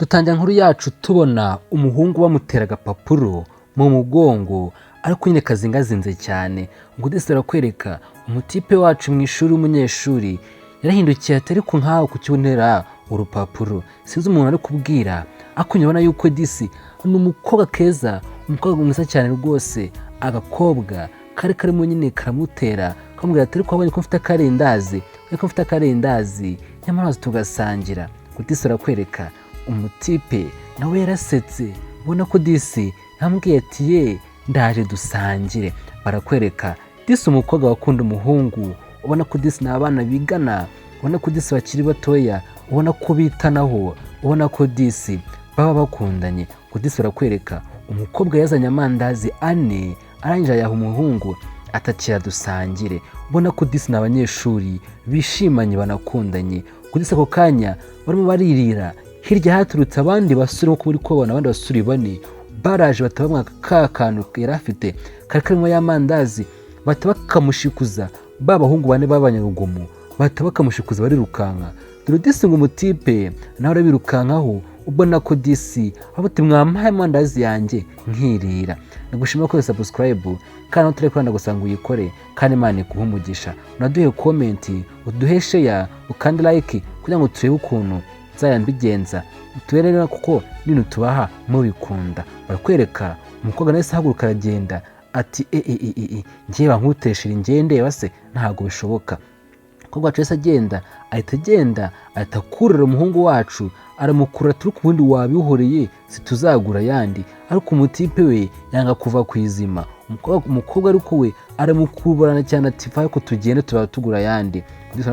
Dutangira inkuru yacu tubona umuhungu bamutera agapapuro mu mugongo, ariko nyine kazingazinze cyane. Ngo disi barakwereka umutipe wacu mu ishuri w'umunyeshuri yarahindukiye ati: "Ariko nkawe kuki untera urupapuro?" Sinzi umuntu ari kubwira, ariko nyabona yuko disi ni umukobwa keza, umukobwa mwiza cyane rwose. Agakobwa kari karimo nyine karamutera, kamubwira ati: "Ariko wabonye ko mfite akarendazi, ariko mfite akarendazi, nyamara tugasangira." Ngo disi barakwereka umutipe nawe yarasetse, ubona ko disi yambwiye ati: "Ye, ndaje dusangire." Barakwereka disi umukobwa wakunda umuhungu, ubona ko disi ni abana bigana, ubona ko disi bakiri batoya, ubona ko bitanaho, ubona ko disi baba bakundanye. Ngo disi barakwereka umukobwa yazanye amandazi 4, arangije ayaha umuhungu, atakira dusangire. Ubona ko disi ni abanyeshuri bishimanye, banakundanye. Ngo disi ako kanya barimo baririra, hirya haturutse abandi basore, nk'uko uri kubabona, abandi basore 4 baraje, bahita bamwaka ka kantu yari afite kari karimo y'amandazi, bahita bakamushikuza. Ba bahungu 4 b'abanyarugomo bahita bakamushikuza, barirukanka. Dore disi ngo umutipe nawe arabirukankaho, ubona ko disi aho uti: "Mwampaye amandazi yanjye nkirira." Nagushima ko subscribe, kandi aho turi kuranda gusa ngo uyikore, kandi Imana iguhe umugisha. Unaduhe comment, uduhe share, ukande like kugira ngo turebe ukuntu nzajya mbigenza tubere, kuko nino tubaha mubikunda. Barakwereka umukobwa nawe ahaguruka aragenda, ati: "E e e e, ngiye bankuteshere ngende base, ntabwo bishoboka." Umukobwa wacu wese agenda, ahita agenda, ahita akurura umuhungu wacu, aramukurura, turi ku wundi wabihoreye, situzagura ayandi. Ariko umutipe we yanga kuva ku izima. Umukobwa ariko we aramukuburana cyane, ati: "Va ariko tugende, tuba tugura ayandi."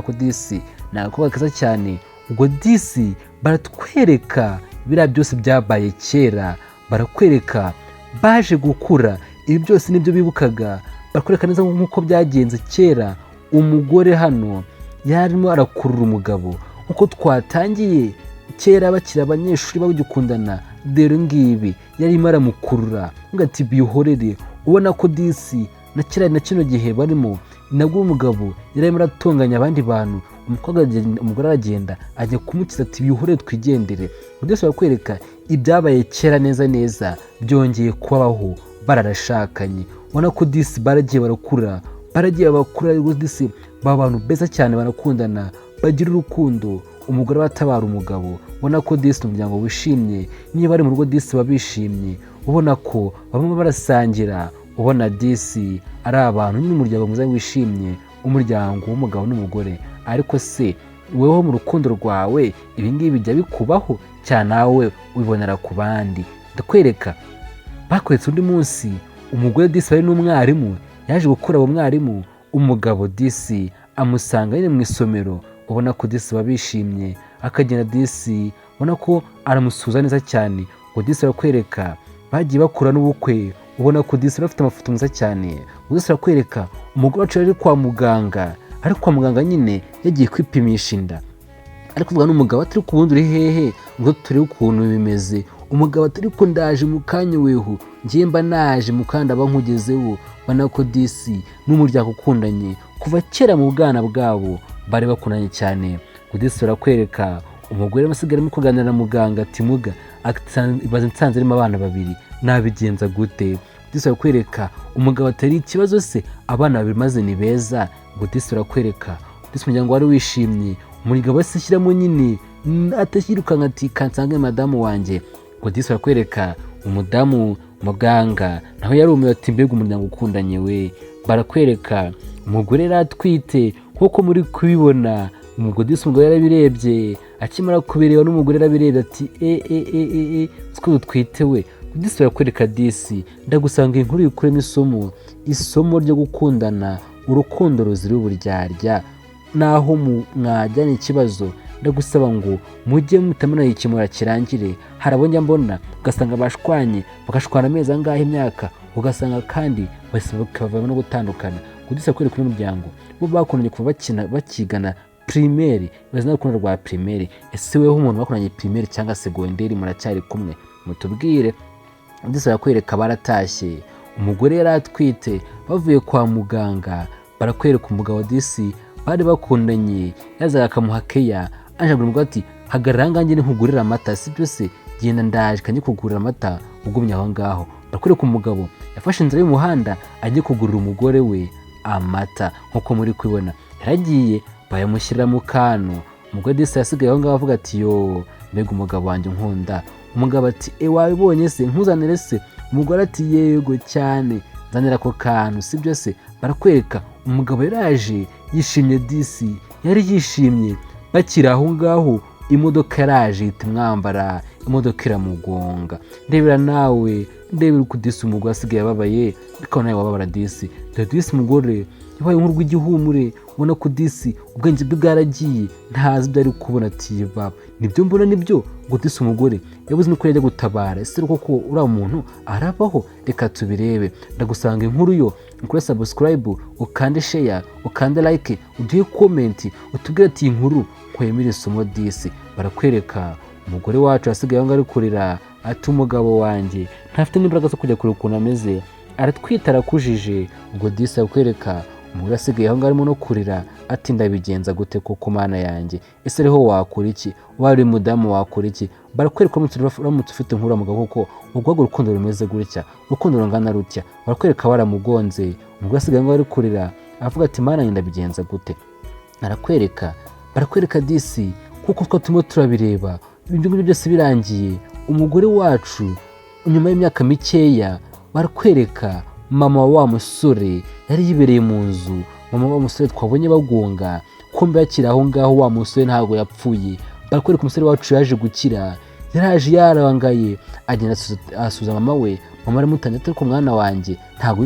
Ko disi ni agakobwa keza cyane. Ubwo disi baratwereka biriya byose byabaye kera, barakwereka baje gukura, ibi byose nibyo bibukaga. Barakwereka neza nk'uko byagenze kera, umugore hano yarimo arakurura umugabo nk'uko twatangiye kera bakiri abanyeshuri bagikundana. Dore ngibi, yarimo aramukurura ngo ati: "Bihorere." Ubona ko disi na kera na kino gihe barimo, nabwo umugabo yarimo aratunganya abandi bantu. Umukobwa umugore aragenda ajya kumukiza, ati: "Bihorere, twigendere." Byose barakwereka ibyabaye kera neza neza byongeye kubaho, bararashakanye. Ubona ko disi baragiye barakura, baragiye bakura disi baba abantu beza cyane, barakundana, bagira urukundo, umugore batabara umugabo. Ubona ko disi umuryango wishimye, niba bari mu rugo disi baba bishimye, ubona ko bamwe barasangira, ubona disi ari abantu nyine umuryango mwiza wishimye, umuryango w'umugabo n'umugore. Ariko se weho mu rukundo rwawe ibi ngibi bijya bikubaho cyane, nawe ubibonera ku bandi? Ndakwereka bakweretse undi munsi, umugore disi bari n'umwarimu, yaje gukura uwo mwarimu, umugabo disi amusanga nyine mu isomero. Ubona ko disi baba bishimye, akagenda disi ubona ko aramusuhuza neza cyane. Ubwo disi barakwereka bagiye bakura n'ubukwe, ubona ko disi bafite amafoto meza cyane. Ubwo disi barakwereka umugore wacu ari kwa muganga, ari kwa muganga nyine yagiye kwipimisha inda, ari kuvuga n'umugabo atari ku wundi: "Uri hehe ngo turebe ukuntu bimeze?" Umugabo ati: "Ariko ndaje mu kanya, weho ngiye mba naje mu kanya, ndaba nkugezeho." Ubona ko disi n'umuryango ukundanye kuva kera, mu bwana bwabo bari bakundanye cyane. Ngo disi barakwereka umugore asigaye arimo kuganira na muganga, ati: "Muga, ibaze nsanze arimo abana 2, nabigenza gute?" Disi barakwereka umugabo atari ikibazo se, abana 2 maze ni beza. Ngo disi barakwereka disi umuryango wari wishimye, umugabo wese ashyiramo nyine atashirukanka, ati: "Kansange madamu wanjye." Ngo disi barakwereka umudamu muganga nawe yarumiwe, ati: "Mbega umuryango ukundanye we!" Barakwereka umugore yari atwite nk'uko muri kubibona. Umugore disi umugore yarabirebye, akimara kubireba n'umugore yarabirebye, ati: "E e e e e, siko dutwite we!" Disi barakwereka disi, ndagusanga inkuru yikuremo isomo, isomo ryo gukundana, urukundo ruzira uburyarya. Naho mwajyana ikibazo, ndagusaba ngo mujye muhita munayikemura kirangire. Hari abo njya mbona ugasanga bashwanye, bagashwana amezi angahe, imyaka, ugasanga kandi bakavamo no gutandukana. Kudisa kwereka uno muryango, bo bakundanye kuva bakina, bakigana primaire, bazi n'urukundo rwa primaire. Ese weho umuntu bakundanye primaire cyangwa secondaire muracyari kumwe? Mutubwire. Ndetse barakwereka baratashye, umugore yari atwite, bavuye kwa muganga. Barakwereka umugabo disi bari bakundanye, yazaga akamuha keya, aje abwira umugore ati: Hagarara aha ngaha ngende nkugurire amata, sibyo se? Genda, ndaje kanjye kugurira amata, ugumye aho ngaho. Barakwereka umugabo yafashe inzira y'umuhanda ajye kugurira umugore we amata. Nk'uko muri kubibona, yaragiye bayamushyirira mu kantu. Umugore disi yasigaye aho ngaho avuga ati: "Yo, mbega umugabo wanjye unkunda!" Umugabo ati: "E, wabibonye se? Nkuzanire se?" Umugore ati: "Yego cyane, nzanira ako kantu, sibyo se?" Barakwereka umugabo yaraje yishimye, disi yari yishimye. Bakiri aho ngaho, imodoka yaraje ihita imwambara, imodoka iramugonga. Ndebera nawe, ndebera uko disi umugore asigaye ababaye, ariko nawe wababara disi. Dore disi umugore yabaye nk'urw'igihumure, ubona ko disi ubwenge bwe bwaragiye, ntazi ibyo ari kubona. Ati: "Baba, nibyo mbona nibyo?" Ngo disi umugore yabuze nuko yajya gutabara. Ese koko uriya muntu arabaho? Reka tubirebe. Ndagusanga inkuru yo ukore subscribe, ukande share, ukande like, uduhe comment, utubwire ati: "Iyi nkuru nkwemere isomo." Disi barakwereka umugore wacu asigaye aho ngaho ari kurira, ati: "Umugabo wanjye ntafite n'imbaraga zo kujya kureba ukuntu ameze, aratwita, arakujije." Ubwo disi arakwereka umugore asigaye aho ngaho arimo no kurira, ati: "Ndabigenza gute koko, Mana yanjye?" Ese ariho wakora iki? Waba uri mudamu wakora iki? Barakwereka uramutse ufite inkuru mugabo koko ubwo urukundo rumeze gutya, urukundo rungana rutya. Barakwereka baramugonze, umugore asigaye aho ngaho ari kurira avuga ati: "Mana yanjye, ndabigenza gute?" Arakwereka, barakwereka disi kuko twa turimo turabireba, ibyo ngibyo byose birangiye, umugore wacu nyuma y'imyaka mikeya, barakwereka mama wa musore yari yibereye mu nzu. Mama wa musore twabonye bagonga, kumbe yakiri aho ngaho, wa musore ntabwo yapfuye. Barakwereka umusore wacu yaje gukira, yaraje yarangaye, agenda asuhuza mama we. Mama aramutangira ati: "Ariko mwana wanjye, ntabwo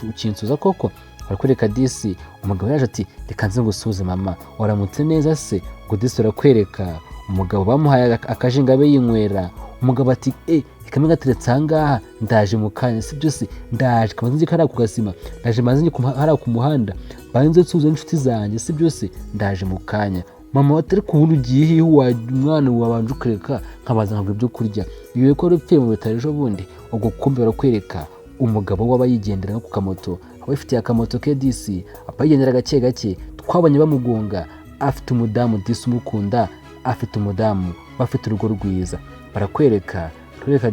ukinsuza koko?" Barakwereka disi umugabo yaje ati: "Reka nze ngusuhuze mama, waramutse neza se?" Ngo disi barakwereka umugabo bamuhaye akajinga abe yinywera. Umugabo ati: "E, reka mbe gateretse aha ngaha, ndaje mu kanya, si byo se? Ndaje kabanza njye hariya ku gasima, ndaje mbanze njye hariya ku muhanda, banze nsuhuze n'inshuti zanjye, si byo se? Ndaje mu kanya." Mama ati: "Ariko ubundi ugiye hehe? Wa mwana, wabanje ukareka nkabaza nkagura ibyo kurya, iwe ko wari upfuye mu bitaro ejo bundi?" Ubwo kumbe barakwereka umugabo we aba yigendera no ku kamoto, aba yifitiye akamoto ke disi, aba yigendera gake gake. Twabonye bamugonga, afite umudamu disi umukunda, afite umudamu, bafite urugo rwiza. Barakwereka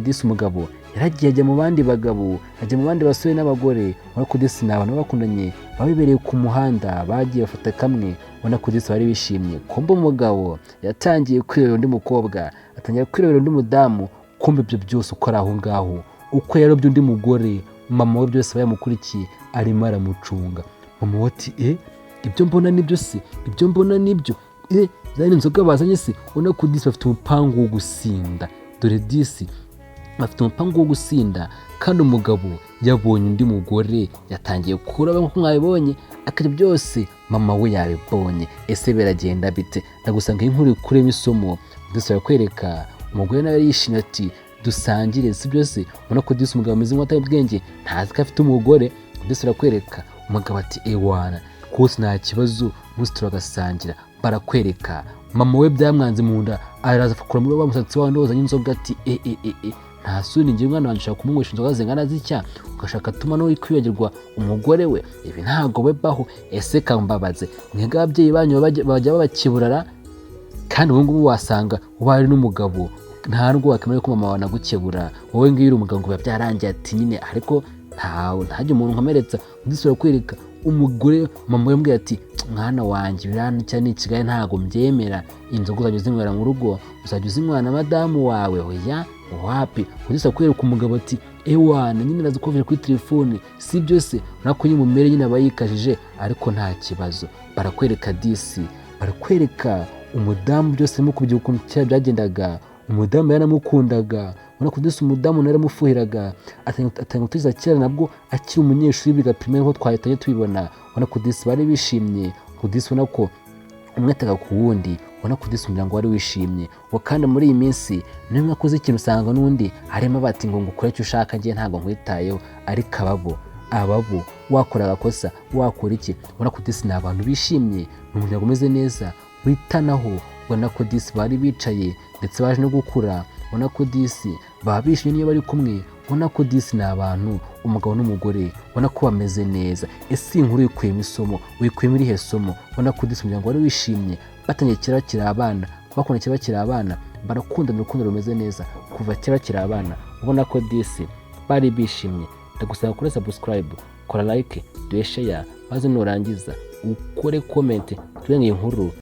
disi umugabo yaragiye ajya mu bandi bagabo, ajya mu bandi basore n'abagore. Ubona ko disi ni abantu bakundanye, babibereye ku muhanda, bagiye bafata kamwe. Ubona ko disi bari bishimye. Kumbe umugabo yatangiye kwirebera undi mukobwa, atangira kwirebera undi mudamu. Kumbe ibyo byose uko ari aho ngaho, uko yarobye undi mugore, mama we byose aba yamukurikiye, arimo aramucunga. Mama we ati: "E, ibyo mbona nibyo se? Ibyo mbona nibyo? E, zari inzoga bazanye se?" Ubona ko disi bafite umupangu wo gusinda. Dore disi bafite umupangu wo gusinda, kandi umugabo yabonye undi mugore, yatangiye kuraba nk'uko mwabibonye, akarya byose mama we yabibonye. Ese biragenda bite? Ndagusanga inkuru ikuremo isomo. Disi barakwereka umugore nawe yishimye ati: "Dusangire, si byose?" Ubona ko disi umugabo ameze nk'uwataye ubwenge, ntazi ko afite umugore. Disi barakwereka umugabo ati: "Ewana rwose nta kibazo, umunsi turagasangira." Barakwereka mama we byamwanze mu nda, araza akura muri wa musatsi wawe wazanye inzoga, ati: "E e e e, nta soni, ngewe umwana wanjye ushaka kumunywesha inzoga zingana zitya, ugashaka atuma no kwibagirwa umugore we? Ibi ntabwo bibaho." Ese kambabaze, mwebwe ababyeyi banyu bajya babakeburara? Kandi ubu ngubu wasanga uba ari n'umugabo, nta nubwo wakemera ko mama wawe anagukebura. Wowe ngiyo uri umugabo ngo biba byarangiye, ati: "Nyine ariko ntawe ntajya umuntu nkomeretsa." Undi kwereka umugore, mama we yambwiye ati: "Mwana wanjye, biriya ni ikigali, ntabwo mbyemera. Inzoga uzajya uzinywera mu rugo, uzajya uzinywera na madamu wawe. Oya, wapi." Undi kwereka umugabo ati: "Ewana nyine nazi ko kuri telefone, si byo se?" Urabona ko nyine umumere nyine aba yikajije, ariko nta kibazo. Barakwereka disi, barakwereka umudamu byose arimo kubyibuka ukuntu kera byagendaga. Umudamu yaramukundaga, ubona ko disi umudamu nawe yaramufuhiraga, atangira gutekereza kera nabwo akiri umunyeshuri biga primaire, nk'uko twahitanye tubibona. Ubona ko disi bari bishimye, ko disi ubona ko umwe ataka ku wundi, ubona ko disi umuryango wari wishimye. Ngo kandi muri iyi minsi niyo umwe akoze ikintu, usanga n'undi harimo bati ngo ukore icyo ushaka, njye ntabwo nkwitayeho. Ariko ababo wakora agakosa, wakora iki, ubona ko disi ni abantu bishimye, ni umuryango umeze neza witanaho. Ubona ko disi bari bicaye, ndetse baje no gukura, ubona ko disi baba bishimye niyo bari kumwe. Ubona ko disi ni abantu, umugabo n'umugore, ubona ko bameze neza. Ese iyi nkuru uyikuyemo isomo? Uyikuyemo irihe somo? Ubona ko disi umuryango wari wishimye, batangiye kera bakiri abana. Bakunda kera bakiri abana, barakundana urukundo rumeze neza kuva kera bakiri abana. Ubona ko disi bari bishimye. Ndagusaba kuri subscribe, kora like, duhe share, maze nurangiza ukore comment, turenga iyi nkuru.